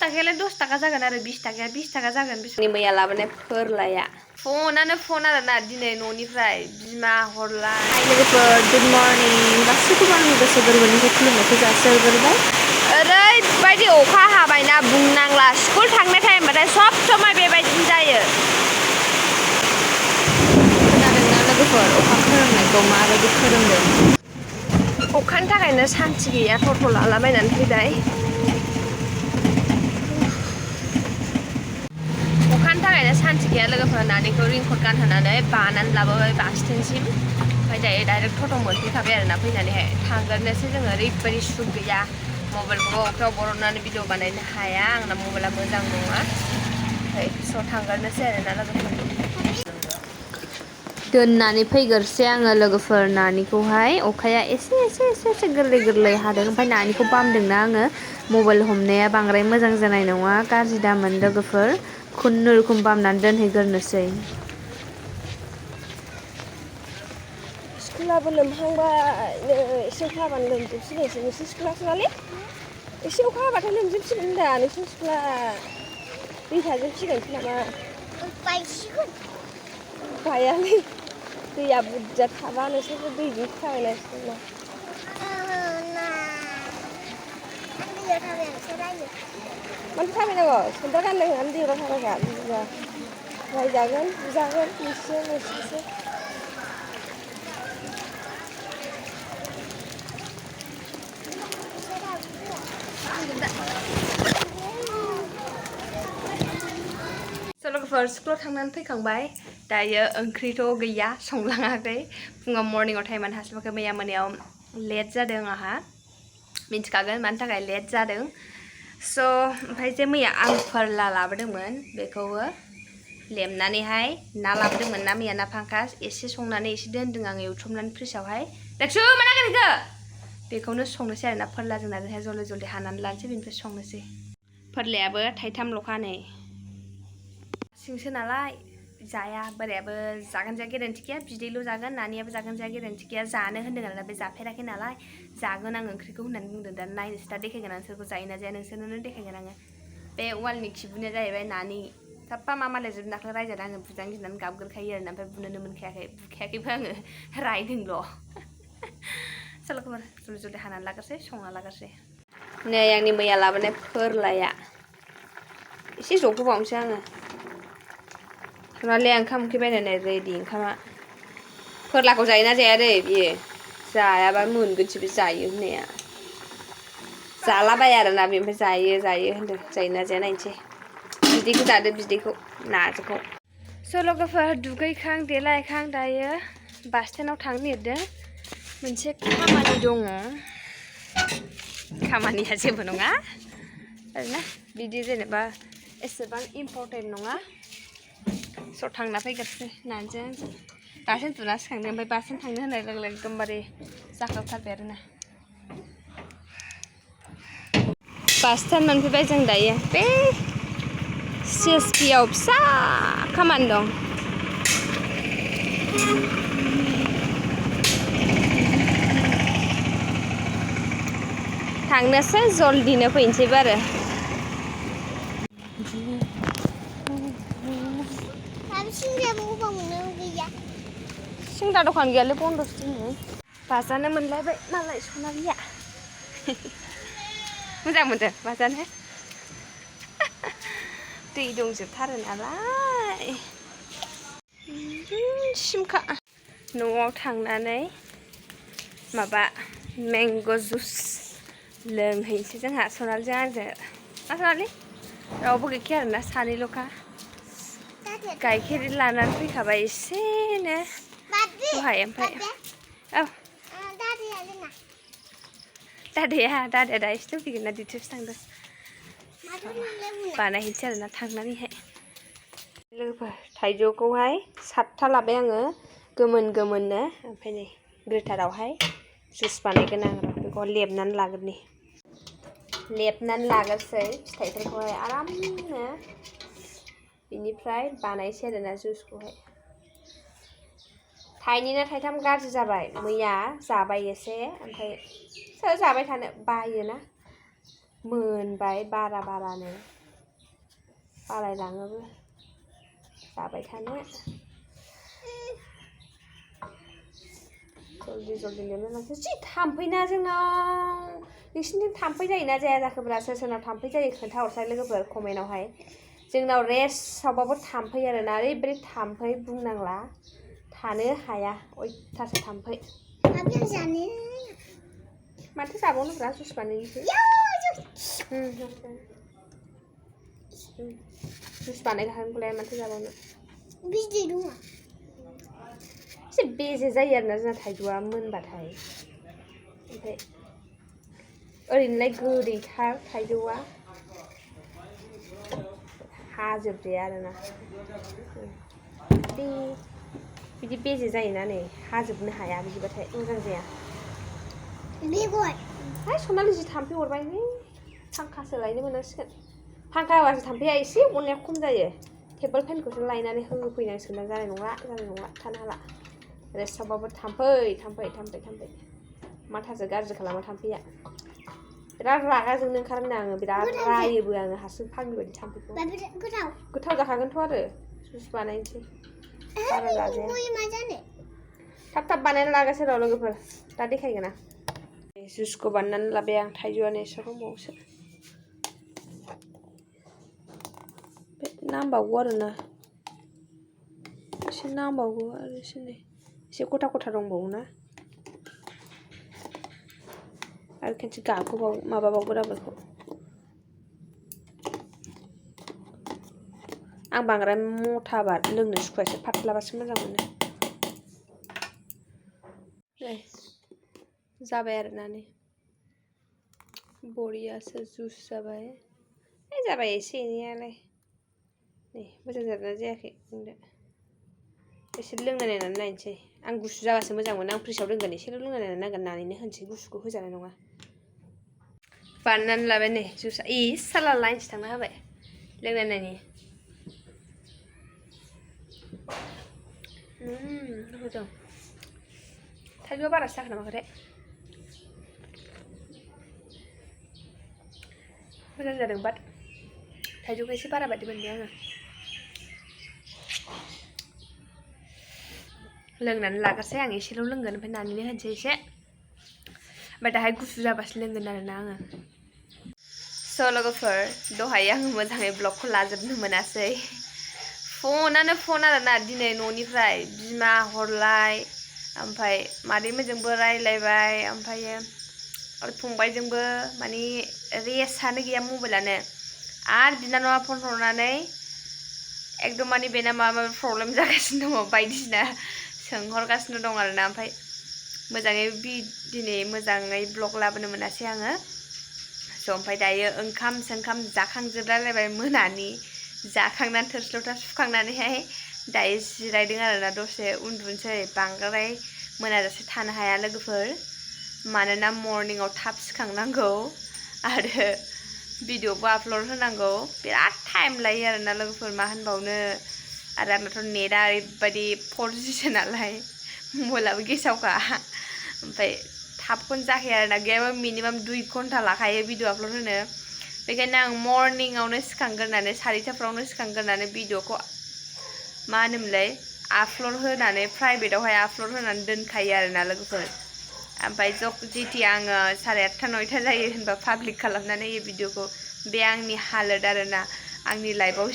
टाकायालाय 10 टाका जागोन आरो 20 टाकाया 20 टाका जागोन बिसोरनि मैया लाबोनाय फोरलाया फनानो फन आरोना दिनै न'निफ्राय बिमा हरलाय लोगोफोर गुड मर्निं गासैखौबो आंनि गोसो गोरबोनिफ्राय खुलुमनायखौ जासिहरग्रोबाय ओरैबायदि अखा हाबायना बुंनांला स्कुल थांनाय टाइमबाथाय सब समाय बेबायदिनो जायो खोनादोंना लोगोफोर अखा खोरोमनायखौ माबायदि खोरोमदों अखानि थाखायनो सान्थि गैया टट' लालाबायनानै फैबाय अखानि थाखायनो सान्थि गैया लोगोफोर नानिखौ रिंकट गानहोनानै बानानै लाबोबाय बास स्टेन्डसिम ओमफ्राय दायो डाइरेक्ट टट' मोनफैखाबाय आरोना फैनानैहाय थांगोरनोसै जोङो ओरैबायदि सुख गैया मबाइलखौबो अखायाव बरननानै भिडिअ बानायनो हाया आंना मबाइला मोजां नङा ओमफ्राय स' थांगोरनोसै आरोना लोगोफोर दोननानै फैगोरसै आङो लोगोफोर नानिखौहाय अखाया एसे गोरलै गोरलै हादों ओमफ्राय नानिखौ बामदोंना आङो मबाइल हमनाया बांद्राय मोजां जानाय नङा गाज्रि दामोन लोगोफोर खुनुरुखुम बामनानै दोनहैगोरनोसै स्कुलाबो लोमहांबाय एसे अखा हाबानो लोमजोबसिगोनसो नोंसिनि स्कुला सनालि एसे अखा हाबाथाय लोमजोबसिगोन होनदा नोंसिनि स्कुला दै थाजोबसिगोनसो नामा बायसिगोन बायालै दैया बुरजा थाबा नोंसोरबो दैजों थाबायनांसिगोन ना मानो थाबायनांगौ सेन्देल गाननांगोन दैयाव थाबायग्रा बुरजा रायजागोन बुजागोन नोंसोरसो लोगोफोर स्कुलाव थांनानै फैखांबाय दायो ओंख्रिथ' गैया संलाङाखै फुङाव मर्निंआव टाइमानो हास्लाबाखै मैया मोनायाव लेट जादों आंहा मिन्थिखागोन मानि थाखाय लेट जादों स' ओमफ्राय जे मैया आं फोरला लाबोदोंमोन बेखौबो लेमनानैहाय ना लाबोदोंमोन ना मैया ना फांकास एसे संनानै एसे दोनदों आङो एवथ्रमनानै फ्रिजआवहाय देखसु मा नागिरखो बेखौनो संनोसै आरोना फोरलाजों नाजोंहाय जल्दि हानानै लानोसै बेनिफ्राय संनोसै फोरलायाबो थाइथामल'खा नै सिंसो नालाय जाया बोरायाबो जागोन जाया गेरेन्टि गैया बिदैल' जागोन नानियाबो जागोन जाया गेरेन्टि गैया जानो होन्दों आरोना बे जाफेराखै नालाय जागोन आं ओंख्रिखौ होननानै बुंदों दा नायनोसै दा देखायगोन आं सोरखौ जायोना जाया नोंसोरनोनो देखायगोन आङो बे वालनि खिबुनाया जाहैबाय नानि साफा मा मालायजों दाख्लै रायजादों आङो बुजानो गिनानै गाबगोरखायो आरोना ओमफ्राय बुनोनो मोनखायाखै बुखायाखैबो आङो रायदोंल' सोलोखौबो जल्दि हानानै लाग्रोसै संना लाग्रोसै नै आंनि मैया लाबोनाय फोरलाया एसे जबहोबावनोसै आङो सनालिया ओंखाम ओंख्रि बायनानै रेडि ओंखामा फोरलाखौ जायोना जाया दै बियो जायाबा मोनगोनसो बे जायो होननाया जालाबाया आरोना बे ओमफ्राय जायो होनदों जायोना जाया नायनोसै बिदैखौ जादो बिदैखौ नाजोंखौ स' लोगोफोर दुगैखां देलायखां दायो बास स्टेन्डआव थांनो नागिरदों मोनसे खामानि दङ खामानिया जेबो नङा आरोना बिदि जेनेबा एसेबां इम्परटेन्ट नङा स' थांना फैगोरसै नाजों दासो उन्दुना सिखांदों ओमफ्राय बासजों थांनो होननाय लोगो लोगो एकदमबारे जाखांथारबाय आरोना बास स्टेन्ड मोनफैबाय जों दायो बे CSP आव फिसा खामानि दं थांनोसै जल्दिनो फैनोसैबो आरो सिंग्रा दखान गैयालै बन्दसो दिनै बाजानो मोनलायबाय नालाय सनालिया मोजां मोनदों बाजानो दै दंजोबथारो नालाय सिमखा न'आव थांनानै माबा मेंग' जुस लोंहैनोसै जोंहा सनालिजों आंजों मा सनालि रावबो गैखाया आरोना सानैल'खा गाइखेर लानानै फैखाबाय एसेनो दहाय ओमफ्राय औ दादाया दा एसे फैगोन ना डिउटियावसो थांदों बानायहैनोसै आरोना थांनानैहाय लोगोफोर थाइजौखौहाय 7था लाबाय आङो गोमोननो ओमफ्राय नै ग्रेटारावहाय जुस बानायगोन आं बेखौ लेबनानै लाग्रोसै फिथाइफोरखौहाय आरामनो बिनिफ्राय बानायसै आरोना जुसखौहाय थाइनै ना थाइथाम गाज्रि जाबाय मैया जाबाय एसे ओमफ्राय सोर जाबाय थानो बायोना मोनबाय बारानो बालायलाङोबो जाबाय थानो जल्दि लेमनो लांसै जि थाम्फैना जोंनाव नोंसिनिथिं थाम्फै जायोना जाया जाखोब्रा सोरनाव थाम्फै जायो खोन्थाहरसाय लोगोफोर कमेन्टआवहाय जोंनाव रेस्टआवबाबो थाम्फै आरोना ओरैबायदि थाम्फै बुंनांला थानो हाया अयथासार थाम्फै माथो जाबावनोब्रा जुइस बानायनोसै जुइस बानायखागोनखौलाय माथो जाबावनो बिदै दङ एसे बेजे जायो आरोना जोंना थाइजौआ मोनबाथाय ओमफ्राय ओरैनोलाय गोदैथार थाइजौआ हाजोबजाया आरोना बिदि बेजे जायोना नै हाजोबनो हाया बिदिबाथाय मोजां जाया हाय सनालि जि थाम्फै अरबाय नै फांखासो लायनो मोनांसिगोन फांखा होबासो थाम्फैया एसे अरनाया खम जायो टेबोल फेनखौसो लायनानै होफैनांसिगोन जानाय नंला थानो हाला रेस्टआवबाबो थाम्फै माथासो गाज्रि खालामो थाम्फैया बिराद रागा जोंनो ओंखारोनो आङो बिराद रायोबो आङो हारसिं फाग्लि बायदि थाम्फैखौ गोथाव जाखागोनथ' आरो जुइस बानायनोसै बारा जाजाया थाब बानायना लागासै र' लोगोफोर दा देखायगोन आं जुइसखौ बानायनानै लाबाय आं थाइजौआनो एसे दंबावोसो नांबावगौ आरोना एसे नांबावगौ आरो एसे गथा दंबावो ना आरो खेनसे माबाबावगोन आं बेखौ आं बांद्राय मथाबा लोंनो सुखुवा एसे पातलाबासो मोजां मोनो जाबाय आरोना नै बरियासो जुइस जाबाय जाबाय एसे एनैयालाय नै मोजां जादोंना जायाखै बुंदो एसे लोंनाय नायनानै नायनोसै आं गुसु जाबासो मोजां मोनो आं फ्रिजआव दोनगोन एसेल' लोंनाय नायनानै होनोसै गुसुखौ होजानाय नङा बानायनानै लाबाय नै जुइसआ साला लाइनसो थांना होबाय लोंनाय नायनि मोजां थाइजौआ बारासो जाखो नामाथाय मोजां जादों बाट थाइजौखौ एसे बारा बायदि मोनदों आङो लोंनानै लाग्रोसै आं एसेल' लोंगोन ओमफ्राय नानिनो होनोसै एसे ओमफ्राय दाहाय गुसु जाबासो लोंगोन आरोना आङो स' लोगोफोर दहाय आङो मोजाङै ब्लगखौ लाजोबनो मोनासै फनानो फन आरोना दिनै न'निफ्राय बिमा हरलाय ओमफ्राय मादैमोनजोंबो रायलायबाय ओमफ्रायो फंबायजोंबो माने रेस्टआनो गैया मबाइलानो आरो बिनानावा फन हरनानै एकदम माने बेना माबा प्रब्लेम जागासिनो दङ बायदिसिना सोंहरगासिनो दं आरोना ओमफ्राय मोजाङै दिनै मोजाङै ब्लग लाबोनो मोनासै आङो स' ओमफ्राय दायो ओंखाम जाखांजोबलायलायबाय मोनानि जाखांनानै थोरसि लथा सुखांनानैहाय दायो जिरायदों आरोना दसे उन्दुनोसै बांद्राय मोनाजासे थानो हाया लोगोफोर मानोना मर्निंआव थाब सिखांनांगौ आरो भिडिअबो आपल'ड होनांगौ बिराद टाइम लायो आरोना लोगोफोर मा होनबावनो आरो आंनाथ' नेटआ ओरैबायदि 4Gसो नालाय मबाइलाबो गेसावखा ओमफ्राय थाबखौनो जाखाया आरोना गैयाबा मिनिमाम 2 घन्टा लाखायो भिडिअ आपल'ड होनो बेखायनो आं मर्निंआवनो सिखांग्रोनानै 4टाफ्रावनो सिखांग्रोनानै भिडिअखौ मा होनोमोनलाय आपल'ड होनानै प्राइभेटआवहाय आपल'ड होनानै दोनखायो आरोना लोगोफोर ओमफ्राय जेथिया आङो 8:30 9टा जायो होनबा पाब्लिक खालामनानै होयो भिडिअखौ बे आंनि हालोद आरोना आंनि लाइफआव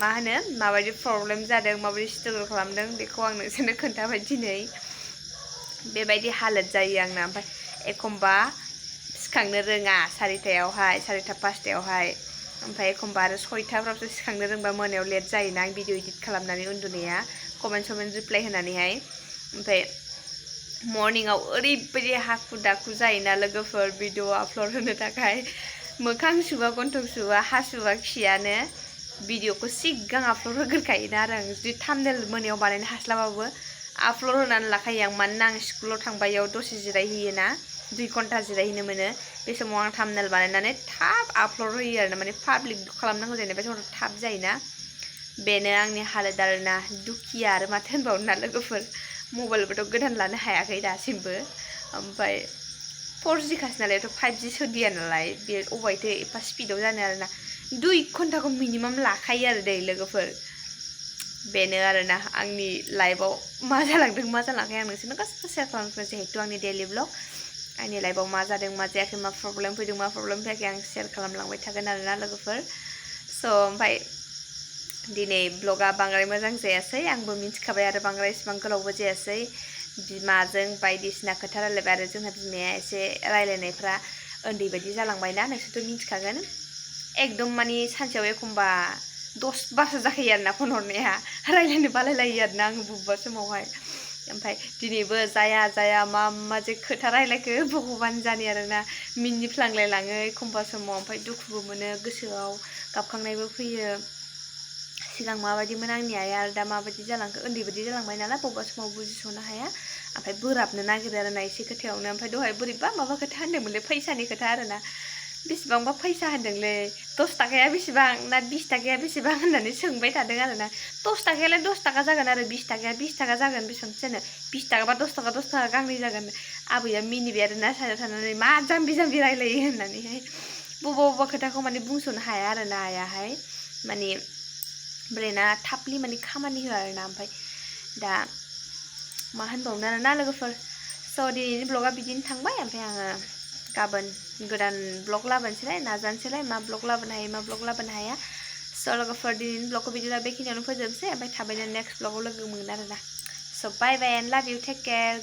मा होनो माबायदि प्रब्लेम जादों माबायदि स्ट्रागल खालामदों बेखौ आं नोंसोरनो खोन्थाबाय दिनै बेबायदि हालोद जायो आंना ओमफ्राय एखमबा सिखांनो रोङा 4टायावहाय 4:30 5टायावहाय ओमफ्राय एखमबा आरो 6टाफ्रावसो सिखांनो रोंबा मोनायाव लेट जायोना आं भिडिअ एडिट खालामनानै उन्दुनाया कमेन्ट रिप्लाइ होनानैहाय ओमफ्राय मर्निंआव ओरैबायदि हाखु दाखु जायोना लोगोफोर भिडिअ आपल'ड होनो थाखाय मोखां सुबा गन्थं सुबा हासुबा खियानो भिडिअखौ सिगां आपल'ड होग्रोखायोना आरो आं जुदि थाम्बनेल मोनायाव बानायनो हास्लाबाबो आपल'ड होनानै लाखायो आं मानोना आं स्कुलाव थांबायाव दसे जिरायहैयोना 2 घन्टा जिरायहैनो मोनो बे समाव आं थाम्बनेल बानायनानै थाब आपल'ड होयो आरोना माने पाब्लिक खालामनांगौ जायो बे समाव थाब जायोना बेनो आंनि हालोद आरोना दुखिया आरो माथो होनबावनो ना लोगोफोर मबाइलबोथ' गोदान लानो हायाखै दासिमबो ओमफ्राय 4G खासि नालाय 5G सोदिया नालाय बे अबायथो एफा स्पिडआव जानो आरोना 2 घन्टाखौ मिनिमाम लाखायो आरो दै लोगोफोर बेनो आरोना आंनि लाइफआव मा जालांदों मा जालाङाखै आं नोंसोरनो गासिबो शेयार खालामगोन जिहेतु आंनि डेलि ब्लग आंनि लाइफआव मा जादों मा जायाखै मा प्रब्लेम फैदों मा प्रब्लेम फैयाखै आं शेयार खालामलांबाय थागोन आरोना लोगोफोर स' ओमफ्राय दिनै ब्लगा बांद्राय मोजां जायासै आंबो मिथिखाबाय आरो बांद्राय इसेबां गोलावबो जायासै बिमाजों बायदिसिना खोथा रायलायबाय आरो जोंहा बिमाया एसे रायलायनायफ्रा उन्दै बायदि जालांबायना नोंसोरथ' मिथिखागोन एकदम माने सानसेयाव एखमबा 10 बारसो जाखायो आरोना फन हरनाया रायलायनो बालायलायो आरोना आङो बबेबा समावहाय ओमफ्राय दिनैबो जाया मा जे खोथा रायलायखो भगबान जाने आरोना मिनिफ्लांलायलाङो एखमबा समाव ओमफ्राय दुखुबो मोनो गोसोआव गाबखांनायबो फैयो सिगां माबायदिमोन आंनि आइया आरो दा माबायदि जालांखो उन्दै बायदि जालांबाय नालाय बबेबा समाव बुजिस'नो हाया ओमफ्राय बोराबनो नागिरो आरोना एसे खोथायावनो ओमफ्राय दहाय बोरैबा माबा खोथा होनदोंमोनलै फैसानि खोथा आरोना बेसेबांबा फैसा होनदोंलै 10 थाखाया बेसेबां ना 20 थाखाया बेसेबां होननानै सोंबाय थादों आरोना 10 थाखायालाय 10 थाखा जागोन आरो 20 थाखाया 20 थाखा जागोन बेसेबांथो जानो 20 थाखाबा 10 थाखा गांनै जागोन आबैया मिनिबाय आरोना साइडआव थानानै मा जाम्बि रायलायो होननानैहाय बबेबा खोथाखौ माने बुंस'नो हाया आरोना आइयाहाय माने ब्रेना थाबलि माने खामानि होआ आरोना ओमफ्राय दा मा होनबावनो आरोना लोगोफोर स' दिनैनि ब्लगा बिदिनो थांबाय ओमफ्राय आङो गाबोन गोदान ब्लग लाबोनोसैलाय नाजानोसैलाय मा ब्लग लाबोनो हायो मा ब्लग लाबोनो हाया स' लोगोफोर दिनैनि ब्लगखौ बिदिनो बेखिनियावनो फोजोबसै ओमफ्राय थाबैनो नेक्स्ट ब्लगाव लोगो मोनगोन आरोना स' बाय एन्ड लाभ इउ टेक केयार